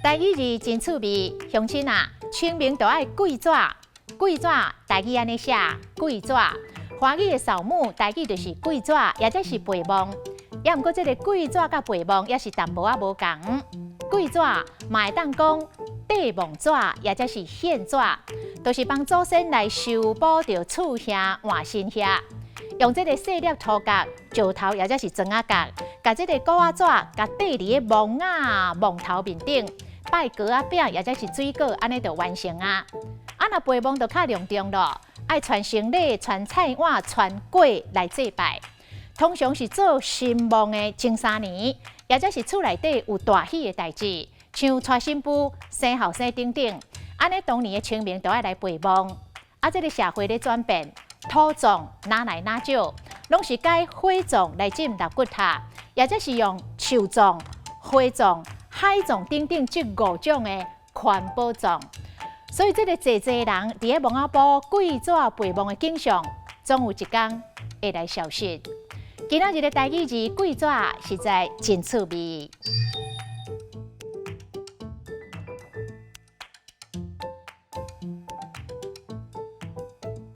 台語字真趣味，鄉親啊，清明就愛跪紙，跪紙台語按呢寫，跪紙。華語的掃墓，台語就是跪紙，抑者是陪墓。抑毋過這個跪紙佮陪墓也是淡薄仔無仝。跪紙嘛會當講綴墓紙，抑者是獻紙，都是幫祖先來修補著厝瓦換新瓦。用這個細粒塗角、石頭，抑者是磚仔角，共這個古仔紙共綴佇个墓仔墓頭面頂，擺糕仔餅，抑者是水果，按呢就完成啊。啊，若陪墓就較隆重囉，愛傳牲禮、傳菜碗、傳粿來祭拜。通常是做新墓的前3年，抑者是厝內底有大喜的代誌，像娶新婦、生後生等等。按呢當年的清明就愛來陪墓。啊，這个社會咧轉變，土葬哪來哪少，攏是改火葬來進納骨塔，抑者是用樹葬、花葬、海葬等等這五種的環保葬。所以這個濟濟人佇个墓仔埔跪紙陪墓的景象，總有一天會來消失。今仔日的台語字跪紙實在真趣味。